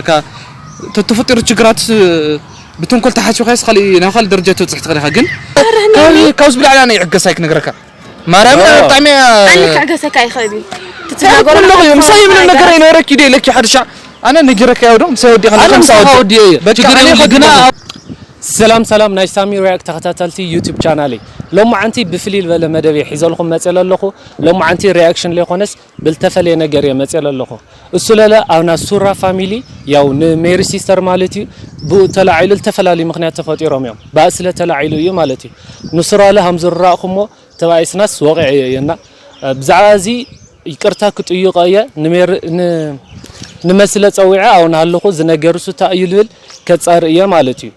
ካ ተተፈጢሩ ችግራት ብተንኮል ተሓሲብካስ ካልእ ናብ ካልእ ደረጃ ትበጽሕ ትኽእል ኢኻ። ግን ካብ ካብዚ ብላዕሊ ኣነ ይዕገስ ኣይክነግረካ። ማርያም ኦ። ብጣዕሚ እያ ኣነ ክዕገሰካ ይኽእል እዩ። ትትናገሮ ኩሉ እዩ። ምሳይ ምንም ነገር ኣይነበረኪ ዶ ኢለኪ ሓድሻ። ኣነ ነጊረካ ያው ዶ ምሳይ ወዲኻ ኣነ ከምሳ ምሳኻ ወዲ- ወዲ እየ። በቃ ችግር ኣነ የብሉን። ግና ከድግሞ። ሰላም ሰላም ናይ ሳሚ ሪያክት ተኸታተልቲ ዩቲዩብ ቻናለይ፣ ሎማዓንቲ ብፍልይ ዝበለ መደብ እየ ሒዘልኩም መፅእ ኣለኹ። ሎማዓንቲ ሪያክሽን ለይኮነስ ብልተፈለየ ነገር እየ መፅእ ኣለኹ። እሱ ለለ ኣብና ሱራ ፋሚሊ ያው ንሜሪ ሲስተር ማለት እዩ ብኡ ተላዒሉ ዝተፈላለዩ ምክንያት ተፈጢሮም እዮም። ብኣስለ ተላዒሉ እዩ ማለት እዩ። ንሱራ ለ ሃምዝራእኹሞ ተባኢስናስ ወቂዐዮ እየና። ብዛዕባ እዚ ይቅርታ ክጥይቆ እየ። ንሜር- ን- ንመስለ ጸዊዐ ኣው ናሃለኹ ዝነገር እሱ እንታይ እዩ ልብል ከጻር እየ ማለት እዩ።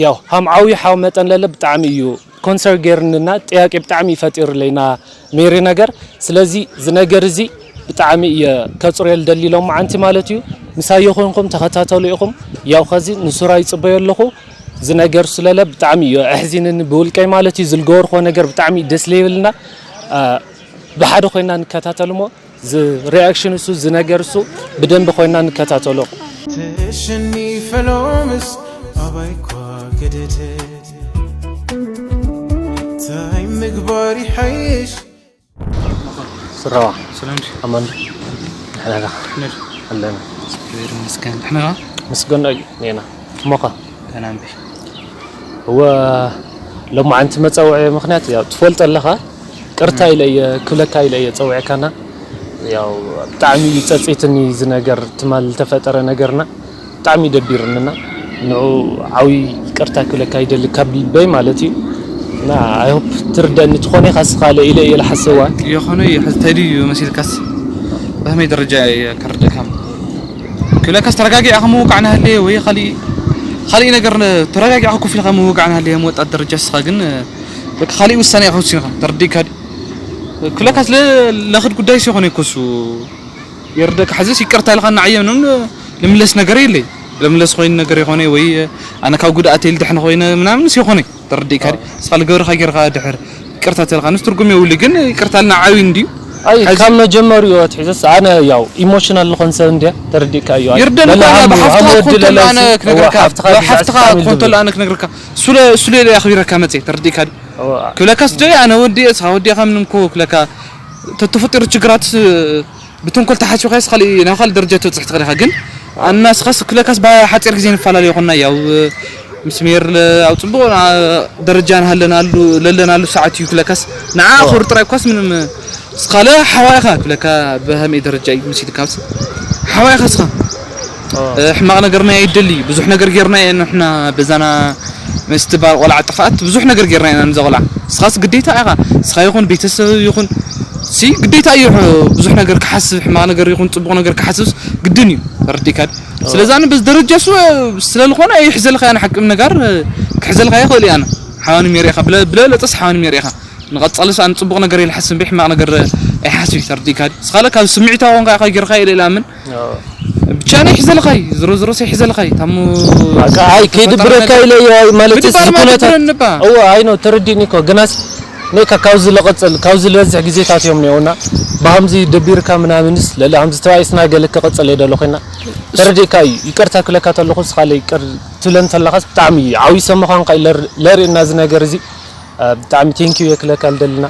ያው ሃም ዓዊ ሓው መጠን ለለ ብጣዕሚ እዩ ኮንሰር ገይርንና ጥያቄ ብጣዕሚ ይፈጢርለይና ሜሪ ነገር። ስለዚ ዝነገር እዚ ብጣዕሚ እየ ከጽርዮ ልደሊ ኢሎም መዓንቲ ማለት እዩ። ምሳይ ይኹንኩም ተኸታተሉ ኢኹም። ያው ከዚ ንሱራ ይጽበዮ ኣለኹ። ዝነገር ስለለ ብጣዕሚ እዩ ኣሕዚንኒ ብውልቀይ ማለት እዩ። ዝልገበርኮ ነገር ብጣዕሚ እዩ ደስ ለይብልና። ብሓደ ኮይና ንከታተል እሞ ዝ- ሪያክሽን እሱ ዝነገር እሱ ብደንብ ኮይና ንከታተሎ። ተሸኒፈ ሎምስ ኣባይ እኳ ገደደ ታይ ምግባር ይሓይሽ። ስራዋ ሰላም ድዩ? ኣማን ድዩ? ንሕና ዳ ንድ ኣለና። እግዚኣብሔር ይመስገን። ንሕና ዶ? ምስገን እዩ ኔና። ሞኻ? ደህና እምቢ። እወ፣ ሎማዓንቲ መጸውዒ ምኽንያት ያው ትፈልጦ ኣለኻ፣ ቅርታ ኢለ እየ ክብለካ ኢለ እየ ጸዊዐካና። ያው ብጣዕሚ እዩ ጸጺትኒ እዚ ነገር፣ ትማል ዝተፈጠረ ነገርና ብጣዕሚ እዩ ደቢርንና። ንዑ ዓብዪ ይቅርታ ክብለካ ይደሊ ካብ ልበይ ማለት እዩ። እና I hope ትርደኒ ትኾን ኢኻ ስኻ ኢለ እየ ልሓስዋ። የኾነ እዩ፣ ሕዚ እንታይ ድዩ መሲልካስ? በህመይ ደረጃ እየ ከርደካም። ክብለካስ ተረጋጊዕካ ምውቃዕ ናሃለየ ወይ ካልእ ካልእ ነገር ነ- ተረጋጊዕካ ኮፍ ኢልካ ምውቃዕ ናሃለየ መወጣት ደረጃ ስኻ ግን በቃ ካልእ ውሳኔ ኢኻ ወሲንካ ተረዲእካ ድዩ? ክብለካስ ለ- ለኽድ ጉዳይ ሲኾነ ይኮሱ የርደካ ሕዝስ ይቅርታ ኢልካ ንዓየ ምንም ልምለስ ነገር የለይ። ልምለስ ኮይኑ ነገር ይኾነ ወይ ኣነ ካብ ጉድኣት ኢል ድሕን ኮይነ ምናምን ሲኾነ ተረዲእካ ድዩ? ስኻ ልገብርካ ጌርካ ድሕር ይቅርታ ተልካ ንስ ትርጉም የብሉ ግን ይቅርታ ልና ዓብይ እንድዩ። ኣይ ሕዚ ካብ መጀመሪያው ኣትሒዘስ ኣነ ያው ኢሞሽናል ልኾን ሰብ እንድያ ተረዲእካ እዩ። ኣይ ይርደን ለላ እኮ ሃም- ብሓፍትኻ ሃም ወዲ ክኾን ለላ ተሎ ኣነ ሲ- ክነግረካ እዋ፣ ሓፍትኻ ብሓፍትኻ ሒዛስ ክኾን ተሎ ኣነ ክነግረካ ሱለ ሱለ ኢለ ኣኽቢረካ መጽእ ተረዲእካ ድዩ? እዋ። ክብለካስ ዶ ኣነ ወዲ እየ ስኻ ወዲ እኻ ምንም እኮ ክብለካ ተተፈጢሩ ችግራት ብተንኮል ተሓሲብካስ ካልእ ናብ ካልእ ደረጃ ትበጽሕ ትኽእል ኢኻ። ግን ኣና ስኻስ ክለካስ ብሓጺር ግዜ ንፈላለ ይኾንና ያው ምስ ሜር ለ- ኣብ ጽቡቕ ና- ደረጃ ንሃለናሉ ለለናሉ ሰዓት እዩ ክለካስ ንዓ ኦ። ክብር ጥራይ እኳስ ምንም ስኻለ ሓዋይኻ ክለካ ብሃመይ ደረጃ እዩ ምስ ኢልካስ ሓዋይኻ ስኻ ኦ። እ፣ ሕማቕ ነገርና ኣይደሊ ብዙሕ ነገር ጌርና እየ ንሕና በዛና ምስትባል ቆልዓ ጥፍኣት ብዙሕ ነገር ጌርና ኢና ንዛ ቆልዓ። ንስኻስ ግዴታ ኢኻ፣ ንስኻ ይኹን ቤተሰብ ይኹን ሲ ግዴታ እዩ። ሕ- ብዙሕ ነገር ክሓስብ፣ ሕማቕ ነገር ይኹን ጽቡቕ ነገር ክሓስብስ ግድን እዩ። ተረዲእካ ድዩ? ስለዚ ኣነ በዚ ደረጃ እሱ ስለ ዝኾነ ይሕዘልካ ኣነ ሓቂ ነገር ክሕዘልካ ይኽእል እየ ኣነ። ሓዋኒ ሜር ኢኻ ብለ ብለ ለጠስ ሓዋኒ ሜር ኢኻ። ንቐጻልስ ኣነ ጽቡቕ ነገር እየ ዝሓስብ እምበር ሕማቕ ነገር ኣይሓስብ እዩ። ተረዲእካ ድዩ? ንስኻ ለ ካብ ስምዒታዊ ኮንካ ኢኻ ጌርካ ኢለ ኢለ ኣምን። ብቻ ናይ ሒዘልኻይ ዝሮ ዝሮ ሰይ ሒዘልኻይ ታሙ በቃ ኣይ ከይድብረካ ኢለ እየ ማለት ምድባር እዚ ማለት ኩነታት ድብረን ንባ። እወ ኣይ ነው ተረዲእኒ እኮ ግናስ ኔካ ካብዚ ለቐጽል ካብዚ ዝበዝሕ ግዜታት እዮም ነውና ብሃምዚ ደቢርካ ምናምንስ ለለ ሃምዚ ተባይስና ገለ ክቐጽል እየ ደሎ ኮይና ተረዲእካ እዩ። ይቅርታ ክለካ ተለኹ ስኻ ለይቅር ትብለን ተለኻስ ብጣዕሚ እዩ ዓብይ ሰብ ምዃንካ እዩ ለር- ለርእና እዚ ነገር እዚ። ብጣዕሚ ቴንኪዩ የክለካ ልደልና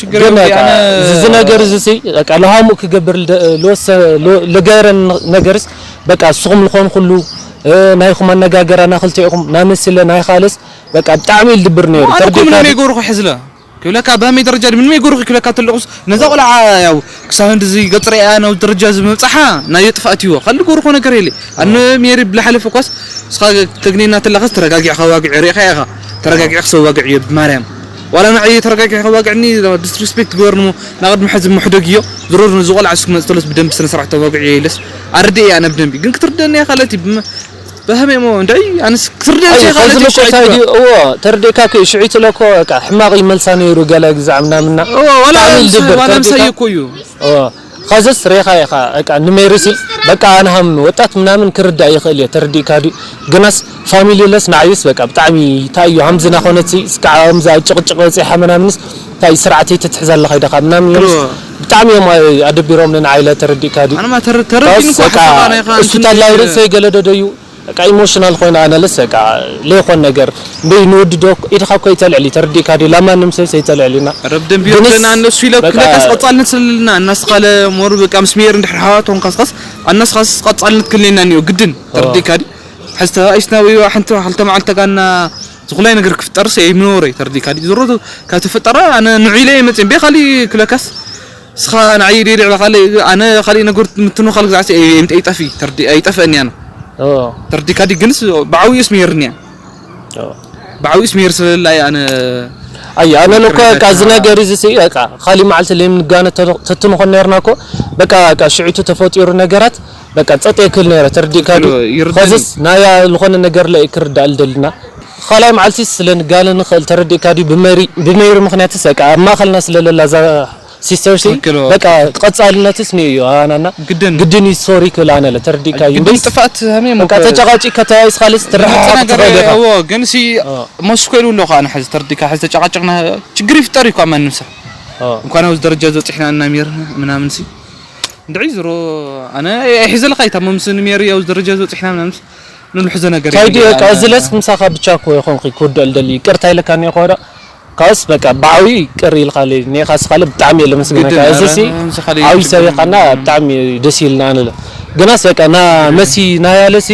ችግር ግን የብሉን፣ በቃ ኣነ እዚ ነገር እዚ ሲ በቃ ለሃሙ ክገብር ልደ- ልወሰ- ል- ልገረን ነገርስ በቃ ንስኹም ልኾን ኩሉ እ፣ ናይኹም ኣነጋገራ ናክልቲኹም ናመስለ ናይ ካልስ በቃ ብጣዕሚ ልድብር ነይሩ ኣነ እኮ ተርዲእካ ምንም ዶ? ይገብሩኹ ሕዝለ ክብለካ በመይ ደረጃ ድዩ ምንም ይገብሩኹ ክብለካ ተለኹስ ነዛ ቆልዓ ያው ክሳብ እንደዚ ገጽ ሪኣ ናብ ደረጃ እዚ ምብጻሓ ናይ ጥፍኣት እዩ ካልእ ዝገብሩኹ ነገር የለ ኣነ ሜሪ ብላሓለፈ ኳስ ንስኻ ተግኔና ተለኻስ ተረጋጊዕካ ዋግዕ ሪእኻ ኢኻ ተረጋጊዕካ ክሰብ ዋግዕ እዮ ብማርያም ዋላ ንዓይ ተረጋጊዕካ ዋግዕኒ ዲስሪስፔክት ግበርንሞ ናቕድሚ ሕዚ ምሕደግ እዮ ዝሮር ንዚ ቆልዓ ስክ መፅተሎስ ብደንብ ስነ ስርዓት ተዋግዕ እዮ ኢለስ ኣረድእ እያ ኣነ ብደንቢ ግን ክትርደኒ እያ ካለቲ ብመ- በህመይ ሞ እንዳይ ኣነስ ክትርደኒ ኣይ እያ ከዚ ካለቲ ለኮ ሽዒት እንታይ እኮ። ድዩ እዎ ተርዴካ ከ ሽዒት ለኮ በቃ ሕማቕ ይመልሳ ነይሩ ገለ ግዛዕ ምናምና እዎ ዋላ ብጣዕሚ ምስ- ይድብር ዋላ ምሳይ ተርዴካ እኮ እዩ ከዝስ ሬኻ ኢኻ በቃ ንሜሪሲ በቃ ኣነ ሃም ወጣት ምናምን ክርዳእ ይኽእል እየ፣ ተረዲእካ ድዩ? ግናስ ፋሚሊ ለስ ንዓይስ በቃ ብጣዕሚ እንታይ እዩ ሃምዝና ኮነትሲ እስካ ሃምዛ ጭቕጭቕ በፂሓ ምናምንስ እንታይ ስርዓተይ ትትሕዝ ኣለኻ ኢደኻ ምናምን እዮም ብጣዕሚ እዮም ኣደቢሮም ንዓይለ፣ ተረዲእካ ድዩ? ኣነማ ተረ- ተረዲኦም ካስ እኮ በቃ ሓሳብ ኣነ ኢኻ እሱ እንትን ታላይ ርእሰይ ገለ ደደዩ በቃ ኢሞሽናል ኮይነ ኣነልስ በቃ ለይኾን ነገር እምበይ ንወዲ ዶ ኢድኻ እኮ ይተልዕል እዩ፣ ተረዲእካ ድዩ? ላማንም ሰብ ሰይተልዕል ኢና። ረብ ደንብ ግንስ ይወደና እነሱ ኢለ በቃ ክለካስ ቀጻልነት ስለልና እናስኻለ ሞር በቃ ምስ ሜር እንድሕር ሓዋት ሆንካስ ካስ ኣናስ ካስ ቀጻልነት ክልኔና እኒኦ ግድን፣ ተረዲእካ ድዩ? ሕዝተ ኣይስና ወይ ሓንቲ ክልተ መዓልቲ ተጋና ዝኹላይ ነገር ክፍጠርስ እየ ምኖረይ፣ ተረዲእካ ድዩ? ዝሮ ካብ ተፈጠረ ኣነ ንዑ ኢለ እየ መፅእ እምበይ ካሊእ ክለካስ እስኻ ንዓይ ደይ ልዕሊ ካልእ ኣነ ካልእ ነገር ምትኑ ካልእ ግዛዕሲ ኣይምጥ ኣይጠፊ ተርዲ ኣይጠፈእኒ ኣነ ኦ ተርዲካ ዲ ግንስ ብዓውዩስ ምሄርኒ እያ ኦ ብዓውዩስ ምሄር ስለላይ ኣነ ኣይ ኣነ ለኮ ተርዲካ ቃ እዚ ነገር እዚ ሲ በቃ ካሊ መዓልቲ ለይም ንጋነ ተትኑ ኮን ነርና ኮ በቃ ቃ ሽዒቱ ተፈጢሩ ነገራት በቃ ጸጥ የክል ነረ ተርዲካ ዲ ይርዳኒ። ኸዝስ ናያ ዝኾነ ነገር ለይ ክርዳእ ልደልና ካልኣይ መዓልቲ ስለ ንጋነ ንኽእል ተረዲእካ ድዩ ብመሪ ብመይሪ ምኽንያትስ በቃ ኣብ ማእኸልና ስለ ለላ እዛ ሲስተር ሲ ትክክል፣ እዎ። በቃ ቀጻልነትስ ንዩ ኣናና ግድን። ግድን እዩ ሶሪ ክብል ኣነ ለ ተረዲእካ እዩ ግድን እምበይስ ጥፍኣት ሃሜ በቃ ሞከ- ተጨቃጪ ከተያይስ ካልስ ትርሓሓ ነገር ክትኸደ ኢኻ እዎ፣ ግን ሲ ኦ። መስ ኮይሉ ኣሎ ኸዓ ንሐዚ ተረዲእካ፣ ሐዚ ተጨቃጨቅና ችግር ይፍጠር እዩ እኳ ማንም ሰብ። ኦ። እንኳን ኣብዚ ደረጃ ዝበፅሕና እና ሜር ምናምን ሲ። እንድዒ ዝሮ ኣነ ኣይሒዘልካ ኣይታመም ሲ ንሜር ኣብዚ ደረጃ ዝበፅሕና ምናምን ሲ። ንልሕዞ ነገር እንታይ ድዩ የብለይ፣ በቃ ኣነ እዚ ለስ ምሳኻ ብቻ እኮ ይኾንኩ ክውድእ ልደሊ፣ ይቅርታ ኢለካ እኒኦ ከወዳ። ካስ በቃ ብዓብዩ ቅር ኢልካለይ፣ ኔኻስ ካልእ ብጣዕሚ እየ ለመስግነካ። ግድን፣ እዚ ኧረ፣ ሲ ምሳኻ ለይ ዓብዩ ሰብ ኢኻና፣ ብጣዕሚ ደስ ኢልና ንለ። ግናስ በቃ ና መሲ ና ያለ ሲ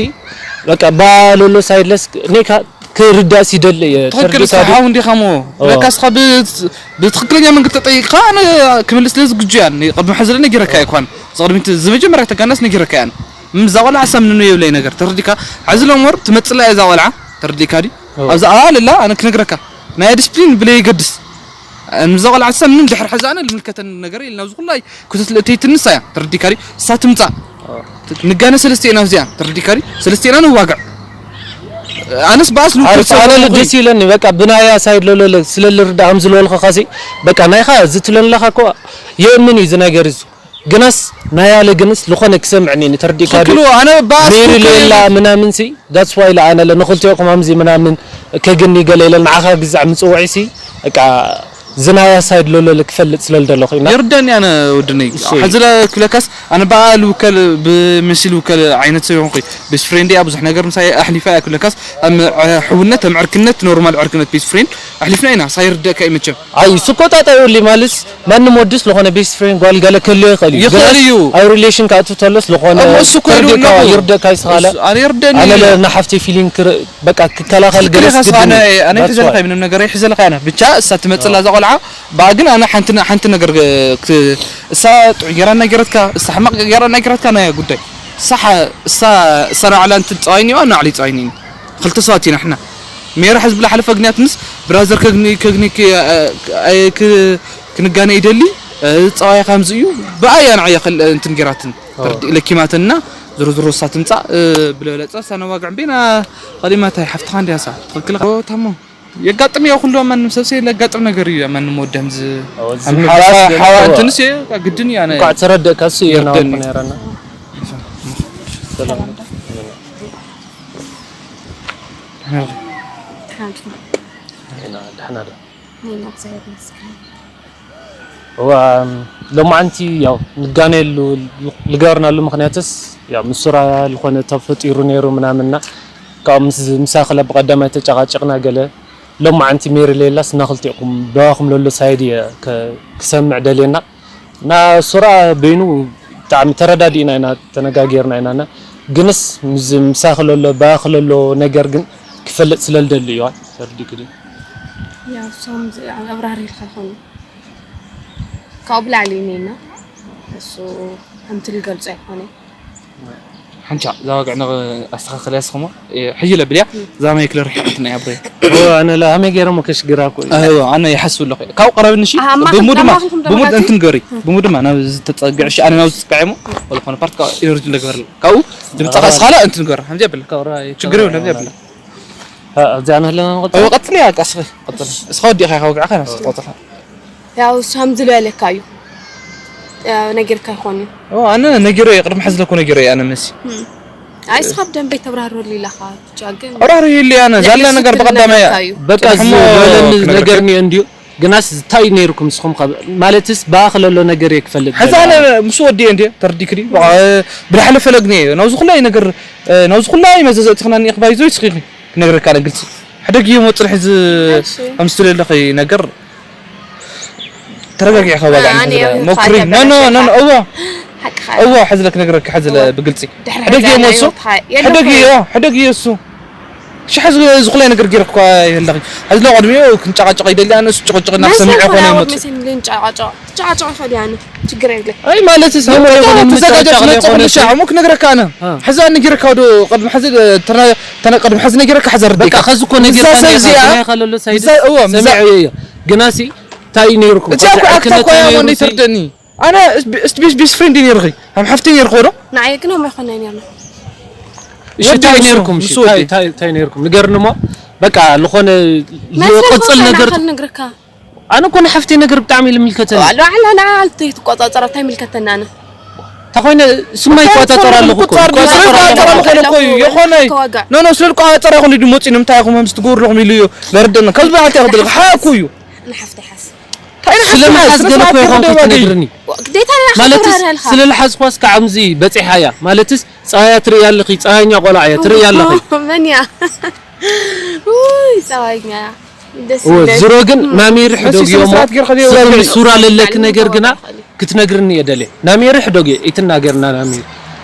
በቃ ባሎሎ ሳይድ ለስ ኔካ ክርዳእ ሲ ደለ እየ። ትኽክል፣ ተርዲእካ እስኻ ድዩ? ሓው እንዲኻ እሞ። ኦ። ለካ እስኻ ብ-፣ ብትኽክለኛ መንገዲ ተጠይቕካ ኣነ ክምልስ ለዝግጁ እያ። ቅድሚ ሕዚ ነጊረካ እየ እኳን። እዚ ቅድሚት፣ እዚ መጀመርያ ተጋናስ ነጊረካ እየ ኣነ። እዛ ቆልዓ ሳምንኑ የብለይ ነገር፣ ተረዲካ? ሕዚ ሎሞር ትመጽእ ኣላ እዛ ቆልዓ፣ ተረዲካ ድዩ? እዎ። ኣብዛ ኣላ ኣነ ክነግረካ። ናይ ዲስፕሊን ብለይ ይገድስ። እዛ ቆልዓ ሳምንን ድሕሪ ሕዚ ኣነ ልምልከተን ነገር የለን። ኣብዚ ኩላይ ኩተት ለእተይትንሳ እያ፣ ተረዲካ ድዩ? እሳ ትምጻእ። እዎ። ንጋነ ሰለስተ ኢና ኣብዚኣ፣ ተረዲካ ድዩ? ሰለስተ ኢና ንዋግዕ። ኣነስ በኣስ ኣይ፣ ልውክል ኣነ ሰብኣዊ ልደስ ይለኒ፣ በቃ ብናያ ሳይድ ለለለ፣ ስለ ልርዳእ ከም ዝለወልኸ ኻሲ፣ በቃ ናይኻ ዝትለለኻ እኮ የእምን እዩ እዚ ነገር እዚ። ግናስ ናይ ኣለ ግንስ ልኾነ ክሰምዕኒ ንተርዲካ ትኽክል፣ ኣነ ባስ ሜሪ ኩከ ሌላ ምናምን ሲ that's why ለኣነ ለንኽልቲኦኩም ኣምዚ ምናምን ከግኒ ገለ ኢለ ንዓኻ ግዛዕ ምጽውዒ ሲ በቃ ዝናያ ሳይድ ሎሎ ክፈልጥ ስለ ልደለኹ ኢና ይርደኒ ኣነ ወድነይ እሱ እዩ። ሕዚ ለ ክለካስ ኣነ በኣ ልውከል ብምሲ ልውከል ዓይነት ሰብ ይኹንኩ ቤስት ፍሬንድ እያ ብዙሕ ነገር ምሳይ ኣሕሊፋ እያ ክለካስ ኣብ ሕውነት ኣብ ዕርክነት ኖርማል ዕርክነት ቤስት ፍሬንድ ኣሕሊፍና ኢና ሳይርደካ እዩ መቸም ኣይ እሱ እኮ ጣጣ ይውሊ ማለትስ ማንም ወዲ ስለኾነ ቤስት ፍሬንድ ጓል ገለ ክህልዮ ይኽእል እዩ። ይኽእል ግናስ እዩ። ኣብ ሪሌሽን ክኣቱ ተሎ ስለኾነ እሞ እሱ እኮ ኢሉ ተርዲእካ ኣለኹ። ይርደእካ ይስኻለ። እሱ ኣነ ይርደኒ ኣነ እዩ። ለ-፣ ንሓፍተይ ፊሊንግ ክር-፣ በቃ ክከላኸል ትክክል ገለ ኢኻ፣ ስግድን እሱ ኣነ፣ እዩ። ኣነ That's why። ኣይሕዘልካ ምንም ነገር ኣይሕዘልካ ኣነ። ብቻ እሳ ትመጽእ ኣላ እዛ ቆልዓ። ብኣ ግን ኣነ ሓንቲ ን-፣ ሓንቲ ነገር ግ-፣ ክት-፣ እሳ ጥዑይ ጌራ እናገረትካ፣ እሳ ሕማቕ ጌራ እናገረትካ ናይ ጉዳይ። እሳ ሓ-፣ እሳ፣ እሳ ንባዕላ እንትትጻዋይኒ እዋ ንባዕለይ ይጻዋይኒ። ክልተ ሰባት ኢና ንሕና። ሜራ ሕዚ ብላ ሓለፈ ግንያት ምስ ብራዘር ከግኒ-፣ ከግኒ-፣ ክ-፣ እ፣ እ፣ ክ-፣ ክንጋነ ይደሊ፣ እ፣ ጸዋይ ከምዚ እዩ። ብኣያ ንዓያ ከል-፣ እንትን ጌራትን። ኦ። ተርዲ-፣ ለኪማትና፣ ዝሮ ዝሮ እሳ ትምጻእ፣ እ፣ ብለለጸ፣ እሳ ነዋግዕ እምቤና፣ ቐሊማታይ ሓፍትኻ እንድያ እሳ። ትኽክል ኢኻ። ኦ፣ ታሞ። የጋጥም ያው ኩሉ ማንም ሰብ ሲ ለጋጥም ነገር እዩ። ማንም ወዲ ከምዚ ኦ፣ እዚ ከም ምባል ሓዋ-፣ ግን ሓዋ እኮ እንትንስ እየ፣ ግድን እዩ ኣነ እንኳዕ ተረደእካ እሱ እየ ናው ይርደኒ። ነረና። ሰላም። ሓንቲ። ኢና ደሕና ዶ? ናይ እግዚኣብሔር ይመስገን። እዋ፣ ሎማዓንቲ ያው ንጋነየሉ ልገርናሉ ምኽንያትስ ያው ምስ ሱራ ዝኾነ ተፈጢሩ ነይሩ ምናምንና ካብ ምስ፣ ምሳ ክለ ብቐዳማይ ተጨቃጨቅና ገለ ሎማዓንቲ ሜሪ ሌላስ እና ክልቲኦኩም በባኹም ለሎ ሳይድ እየ ከ-፣ ክሰምዕ ደልየና። እና ሱራ በይኑ ብጣዕሚ ተረዳዲእና ኢና፣ ተነጋጊርና ኢና። እና ግንስ ምስ ምሳኺ ለሎ፣ ባኺ ለሎ ነገር ግን ክፈልጥ ስለ ልደሊ እዩ። ተረዲእኪ ድዩ? ያው እሶም ዝ-፣ ኣብራሪ ኢልካ ይኾኑ። ካብኡ ብላዕሊ እዩ ነይና። እሱ ከምቲ ልገልጾ ኣይኮነ። ሓንቻ፣ እዛ ዋግዕ ነቕ-፣ ኣስተኻኽል ያስኹሞ። እ፣ ሕጂ ለብል እያ። እዛ ማይክ ለርሒቓትና እያ፣ ብሬ። ኦ፣ ኣነ ላ ሃመይ ገይረ እሞ ከሽግራ እኮ እዩ። ኣይዋ፣ ኣነ ይሓስብ ኣለኹ። ካብኡ ቀረብኒ እሺ። ኣሃ፣ ማክ-፣ ብሙ ድማ፣ ማክ እንትን ብሙ ገበርቲ? እንትን ገበሪ። ብሙ ድማ ናብ ዝተጸግዕ እሺ፣ ኣነ ናብ ዝተጸግዕ እሞ፣ ወላ ኮነ ፓርት ካብ ኢነርጂ እንደገበርላ። ካብኡ ድምጻ ኣሃ። ካስ ኻላ እንትን ገበሪ። ከምዚ የብላ። ካብራ ችግር የብላ፣ ከምዚ የብላ። እ፣ ኣብዚኣ ንህለና ንቐጽል? እወ፣ ቀጽል እያ፣ ቀስ በል፣ ቀጽል። እስኻ ወዲእኻ ኢኻ ወግዕኻ፣ ንስ ትቐጽል። ያው እሱ ከምዚ ዝበለካ እዩ። ነጊርካ ይኾን እዩ። ኣነ ነጊረ እየ፣ ቅድሚ ሕዚ ለኮ ነጊረ እየ ኣነ መሲ። ኣይ እስኻ ብደንበይ ተብራህረሉ ኢላኻ ብቻ ግን ኣብራሪ ይል ኣነ ዛላ ነገር በቀዳማያ በቃ ዝበለኒ ነገር ኒኦ እንዲዩ። ግናስ እንታይ ነይርኩም ንስኹም ማለትስ ብኣኽለሎ ነገር እየ ክፈልጥ። ሕዚ ኣነ ምስ ወዲ እንዴ ተርዲክዲ ብላሕለ ፈለግኒ እየ ናብዚ ኩላይ ነገር፣ ናብዚ ኩላይ መዘዘእቲ ክናኒ ክባይዞ ይስኺኺ ክነግረካ ግልፂ። ሕደግ እየ መፅርሒ እዚ ኣምስትለለኺ ነገር ተረጋጊዕካ ዋጋ ሞክሪ። ኖ ኖ ኖ እዋ እዋ ሕዝለ ክነግረካ ሕዝለ ብግልፂ። ሕደግ እየ መሱ ሕደግ እየ ሕደግ እየ እሱ ሽሕ ዝኹላይ ነገር ገይረ እኳ ይህለኺ። ሕዝለ ቅድሚኡ ክንጨቃጨቅ ይደሊ ኣነ እሱ ጭቅጭቅ ናብ ሰሚዐ ኮነ ይመፅእ። ጨቃጨቅ ይኸዲ ኣነ ችግር የለ። ኣይ ማለት ሰሞ ይኾነ ተዘጋጀ ትመፅእ ኩሉ ሻዕ እሞ ክነግረካ ኣነ ሕዛ ንጊርካ ዶ ቅድሚ ሕዚ ተነ ቅድሚ ሕዚ ነጊረካ ሕዘ ርዲካ በቃ ከዚ እኮ ነጊርካ ነጊርካ ከለሎ ሳይድ እዛ- እዎ፣ ምዛ- ሰሚዐዮ እየ። ግናሲ እንታይ ነይርኩም እዚኣ እኮ ኣክታ እኮ እያ ወንደይ ትርደኒ። ኣነ እስቢስ ቤስ ፍሬንድ ነይርኺ ከም ሓፍቲ ነይርኮ ዶ ንዓየ ግን ሆም ኣይኮና ነርና። እሺ ወዲ እንታይ ንሱ- ነይርኩም እሺ ንሱ ወዲ። እንታይ እንታይ- እንታይ ነይርኩም ንገርኒ እሞ በቃ ዝኾነ ዝቕፅል ነገር ነግርካ ኣነ እኮ ንሓፍተይ ነገር ብጣዕሚ እዩ ልምልከተኒ። ባዕሉ ዓላና ኣልተይ ትቆጻጸራ እንታይ ይምልከተና ኣነ? ተኾይነ ስማ ይቆጻጸር ኣለኹ እኮ። ይቆጻጸር ኣለኹ። ይቆጻጸር ኣለኹ። የኾነ። ኖ፣ ኖ፣ ስለ ዝቆጻጸር ይኾነ ድሞ ፂ ንምንታይ ኢኹም ከምዚ ትገብሩ ኣለኹም ኢሉ እዩ። ለርደና። ከዚ በዓልቲ ይኸብድ። ሓኩ እዩ። ንሓፍተይ ሓስ። እንታይ ንሓፍተይ ስለምሓዝ ሓስ? ገለ እኮ ስርዓት ይኾንኩ ገደባዲ። ትነግርኒ። ግዴታ ናይ ሓፍተይ ማለትስ ተራራ ኢልካ። ስለ ልሓዝኳስ ከዓ ከምዚ በፂሓ እያ። ማለትስ ፀባያ ትርእያ ኣለኺ። ፀባያኛ ቆልዓ እያ። ትርእያ ኣለኺ። መን እያ? ውይ፣ ፀባይኛ። ደስ እወ፣ ይበል። ዝሮ ግን ናሜሪ ሕደግዮ እሞ ስነ ስርዓት ጌርካ ዲዮ ስለ ወገን? ሱራ ለለክ ነገር ግና ክትነግርኒ እየ ደልየ። ናሜሪ ሕደግዮ ይትናገርና ናሜሪ።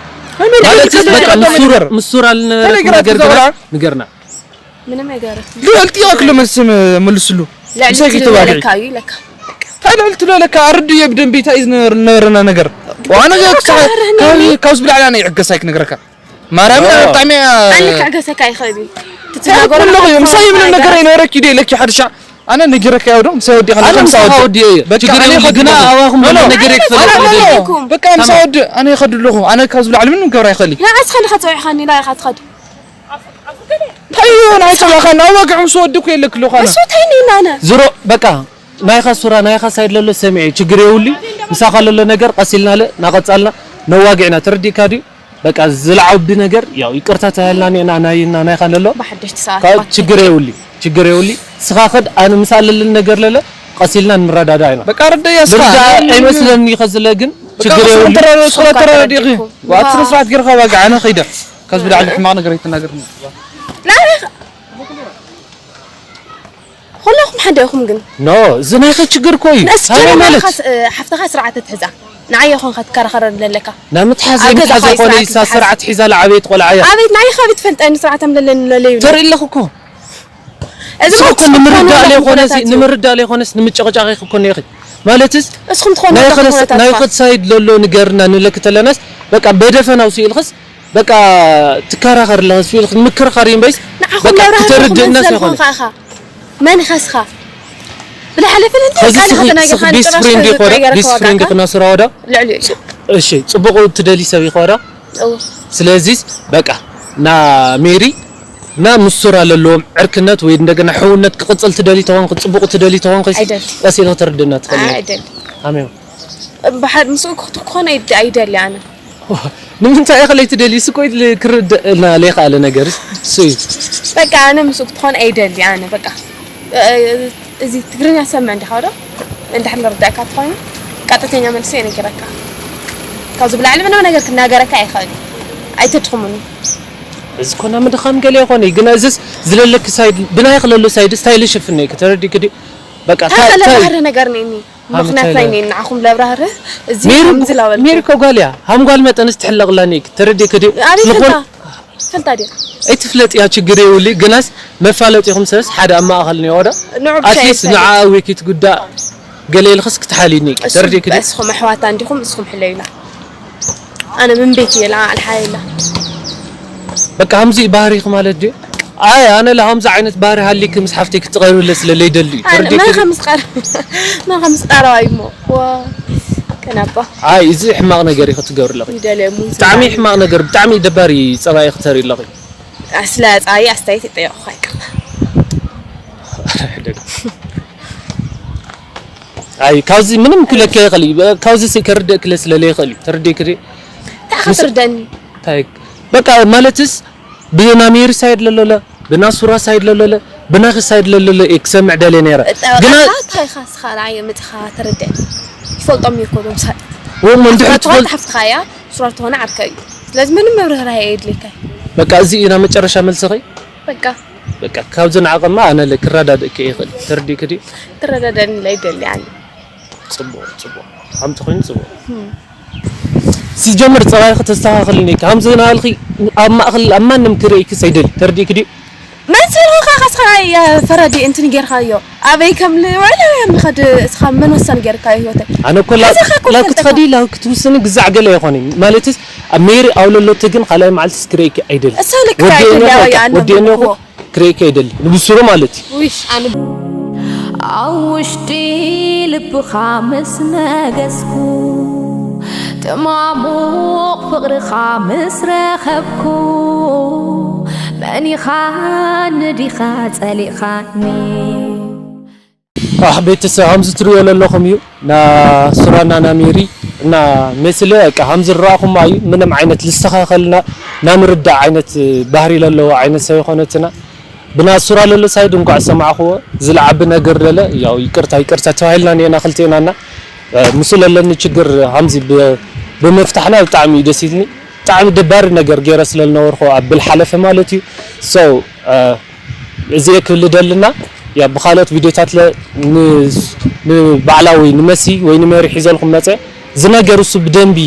ናሜሪ ማለት ሕደግዮ በቃ ሕደግዮ ምስራ ነገር። ምስራ ለነበረ ከመይ ግራ ነገር ግና ትዛውራ? ንገርና። ምንም ነገር። ልዕልቲ ክሎ መልስ መልስሉ። ልዕሊ ምሳይ ትልለ ትባብዒ። ለካ እዩ ለካ። ታዲያ ልዕልቲ ለካ ኣርድዮ ብደንቢ እንታይ እዩ ዝነበረ- ዝነበረና ነገር? ዋና በቃ ካብ- ኣርህነኒ። ካብ- ካብዚ ብላዕሊ ኣነ ይዕገስ ኣይክነግረካ። ማርያም ኦ። ብጣዕሚ ኣነ ክዕገሰካ ይኽእል እዩ። ትትናገሮ ትናገሮ ኣለኹ እዮም። ምሳይ ምንም ነገር ኣይነበረኪ ዶ ኢለኪ ሓድሻ ኣነ ነጊረካ ያው ዶ ምሳይ ወዲኻ ኣነ ኣለኹ ምሳኻ ምሳይ ወዲ ወዲ እየ። በቃ ችግር ኣነ የብሉ። ይኸዱ ግና ኣለኹ። ኣባኹም ኖ፣ ኖ። ነገር ኣነ ይክፈል ኣነ ኣለኹ። ኣለኹ። በቃ ምሳይ ታማም። ወዲ ኣነ ይኸዱ ኣለኹ። ኣነ ካብ ዝብላዕ ምንም ገብር ኣይኽእል እዩ። ንዓስ ኸንዲ ኸፀዊዕኻኒ ኢላ ኢኻ ትኸድ። እንታይ እዩ ናይ ስራኻ ናብ ወግዕ ምስ ወዲ እኮ የለክ ኣለኹ ኣነ። እሱ እንታይ ነይና ኣነ? ዝሮ በቃ ናይኻ ሱራ ናይኻ ሳይድ ለሎ ሰሚዐ ችግር የውሊ ምሳኻ ለሎ ነገር ቀሲልና ለ ናቐጻልና ነዋግዕና ተረዲእካ ድዩ? በቃ ዝለዓቢ ነገር ያው ይቅርታ ተባሂልና ኒና ናይና ናይካ ለሎ ብሓደሽቲ ሰባት ካብ ችግር የውሊ ችግር የውሊ ስኻ ከድ ኣነ ምሳ ኣለልን ነገር ለለ ቀሲልና ንረዳዳ ኢና በቃ ርደያ ስኻ ርዳ ኣይመስለኒ ከዝለ ግን በቃ ችግር የውሊ ተረዳዳ ስኻ ተረዳዲኺ ዋት ስነ ስርዓት ጌርካ ዋጋ ኣነ ኸይደ ከዚ ብላዕሊ ሕማቕ ነገር ኣይትናገርኒ ኩለኹም ሓደ ኢኹም ግን ኖ እዚ ናይኸ ችግር እኮ እዩ ንእስ ሃመይ ጀመር ማለት ኢኻ ስ- ሓፍትኻ ስርዓት ትሕዛ ንዓይ ይኹን ክትከራኸረኒ ኣለካ ናብ ምትሓዝ ኣብ ገዛ ዘይምትሓዝ ኸይ ዝኾነ ስርዓት ኢሳ ይትሓዝ? ስርዓት ሒዛ ለዓበየት ቆልዓ እያ ኣቤት ናይ ኻብ ትፈልጠኒ ስርዓት ኣምለለኒ ለለዩ ተርኢ ኣለኹ እኮ እዚ ስለ እኮ ንምርዳእ ለይኮነስ ንምርዳእ ለይኮነስ ንምጭቕጫቕ ኢኺ እኮ ነኺ ማለትስ እስኹም ትኾኑ ናይ ኣለኹም ኸለስ ኩነታት ናይ ኢኻ። ኸድ ሳይድ ለሎ ንገርና ንለክ ተለናስ በቃ በደፈናው ስኢልኽስ በቃ ትከራኸር ኣለኻ ስኢልኽ ንምክርኻር እዩ እምበይስ ንዓኹም በቃ ለብርሃን ክትርድእና ትኾኑ ሳይኾነ ዘለኹም ኸኣ ኢኻ። መን ኸስኻ ብላዕሊ ፍልልይ ከዚ ስኺ ስኺ ቤስት ፍሬንድ ይኾነ ቤስት ፍሬንድ ይኾነ ስራ ወዳ ልዕሊ እዩ እሺ ጽቡቕ ትደሊ ሰብ ይኾነ እው ስለዚስ በቃ ና ሜሪ ና ምስ ሱራ ለለዎም ዕርክነት ወይ እንደገና ሕውነት ክቕጽል ትደሊ ተኾንክ ጽቡቕ ትደሊ ተኾንክ ኣይደል ቀስ ኢልክ ትርድና ትኽእል ኣይ ኣይደል ኣሜን ብሓድ ምስኡ ክትኮን ኣይደ- ኣይደሊ ኣነ ንምንታይ ኢኺ ለይትደልዩ ስኮይ ክርድእና ለይኽኣለ ነገር እሱ እዩ በቃ ኣነ ምስኡ ክትኾን ኣይደሊ ኣነ በቃ እ- እዚ ትግርኛ ሰምዕ እንዲኻ ዶ እንድሕር ንርዳእካ ትኾይኑ ቀጥተኛ መልሲ የነገረካ ካብዚ ብላዕሊ ምንም ነገር ክናገረካ ኣይኽእል ኣይተድኽሙኒ እዚ ኮና ምድኻም ገለ ይኾነ እዩ ግና እዚስ ዝለለክ ሳይድ ብናይ ክለሎ ሳይድ ስታይል ይሽፍነ እዩ ተረዲእክ ድዩ በቃ እንታይ ታይ ታይ ለባህሪ ነገር ነኒ ምኽንያት ናይ ነኒ ንዓኹም ለብራህርህ እዚ ሜሪ ከምዚ ላበልኩ ሜሪ እኮ ጓል እያ ሃም ጓል መጠንስ ትሕለቕላኒ እዩ ተረዲእክ ድዩ ኣበይ ዝኾን ፈልጣ ፈልጣ ድያ ኣይትፍለጥ እያ ችግር የውሊ ግናስ መፋለጢኹም ሰለስ ሓደ ኣብ ማእኸል ነይወዶ ንዑ ብቻ ኣትሊስት ይፈልጥ ንዓ ዊኪት ጉዳ ገለ ኢልኽስ ክትሓልዩኒ እዩ እሱ ተረዲእክ ድዩ እስኹም ኣሕዋታ እንዲኹም እስኹም ሕለዩና ኣነ ምን ቤት እየ ለዓል ሓይላ በቃ ከምዚ ባህሪኺ ማለት ድዩ ኣይ ኣነ ለሃምዚ ዓይነት ባህሪ ሃሊክ ምስ ሓፍተይ ክትቀርብለ ስለ ለይደሊ እዩ ኣነ ተረዲእክ መን ድዩ ከም ዝቀር መን ከም ዝቀረባ እዩ እሞ ዋ ከናባ ኣይ እዚ ሕማቕ ነገር ኢኺ ትገብሪ ኣለኺ ይደልየ እሞ ብጣዕሚ ሕማቕ ነገር ብጣዕሚ ደባሪ ጸባይ ኢኺ ተርኢ ኣለኺ ኣስለ ጻይ ኣስተያየት ይጠየቕኹ ኣይቅርታ ሕደግ ኣይ ካብዚ ምንም ክለከ ይኽእል እዩ። ካብዚ ስ- ከርደእ ክለ ስለለ ይኽእል እዩ። ተርደይ ክዲ እንታይ ክትርደኒ? እንታይ በቃ ማለትስ ብናሜሪ ሳይድ ለለለ ብናሱራ ሳይድ ለለለ ብናኺ ሳይድ ለለለ እየ ክሰምዕ ደልየ ነይረ። ግና ጠበቃ እንታይ ኢኻ ስኻ ንዓይ መፅኻ ተረድአኒ? ይፈልጦም እዩ እኮ ዶም ሳት ወሞ እንድሕር ሱራት ተኾነ ትፈልጥ ሓፍትኻ እያ፣ ሱራት ተኾነ ዓርካ እዩ። ስለዚ ምንም መብርህራህ የድልካ። በቃ እዚ ኢና መጨረሻ መልስኺ። በቃ በቃ ካብዚ ንዓቐማ ኣነ ለ ክረዳድእኪ ይኽእል። ተርዲክዲ ትረዳዳኒ ላይ ደሊ ኣነ ጽቡቕ ጽቡቕ ሓምቲ ኮይኑ ጽቡቕ። ሲጀምር ጸባይኺ ተስተኻኽልኒ። ከምዚ ናልኺ ኣብ ማእከል ኣብ ማንም ክርእይኪ ሰይደል። ተርዲክዲ መን ስልኻ ካስኻ ፈረዲ እንትን ጌርካዮ ኣበይ ከም ልውዕል ምኸድ እስኻ መን ወሰን ጌርካዮ ህይወተይ? ኣነ እኮ ላ- ሕዚ ኸ ኮፍ ላው ተልካ? ክትኸዲ ላው ክትውስኒ ግዛዕ ገለ ይኾን እዩ። ማለትስ ኣብ ሜሪ ኣውለሎት ግን ካልኣይ መዓልቲ ክርእይኪ ኣይደል። እሱ ልክ ኣይደል? ያው ያንን ወዲእኒ እኮ። ክርእይኪ ኣይደል። ንብስሩ ማለት እዩ። ውሽ ኣነ ኣብ ውሽጢ ልብኻ ምስ ነገስኩ፣ ጥማሙቕ ፍቕርኻ ምስ ረኸብኩ፣ መኒኻ ንዲኻ ጸሊእኻኒ? ኣህ ቤተሰብ ከምዚ ትሪኦ ዘለኹም እዩ። ና ሱራና ና ሜሪ እና ሜስለ በቃ ከምዚ ዝረኣኹም እዩ። ምንም ዓይነት ልስተኻኸልና ናምርዳእ ዓይነት ባህሪ ለለዎ ዓይነት ሰብ ይኾነትና። ብና ሱራ ለሎ ሳይድ እንኳዕ ሰማዕኽዎ ዝለዓቢ ነገር ደለ ያው ይቅርታ ይቅርታ ተባሂልና ኔና ክልቴናና ምስ ለለኒ ችግር ከምዚ ብ- ብምፍታሕና ብጣዕሚ እዩ ደስ ኢልኒ። ብጣዕሚ ደባሪ ነገር ገይረ ስለዝነበርኩ ኣብ ብልሓለፈ ማለት እዩ። So እዚ ክብል ደልና ያ ብኻልኦት ቪድዮታት ለ ን- ንባዕላዊ ንመሲ ወይ ንመሪ ሒዘልኩም መፀ ዝነገር እሱ ብደንቢ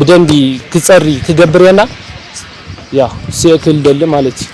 ብደንቢ ክፀሪ ክገብር የና ያ እሱ ክብል ደሊ ማለት እዩ።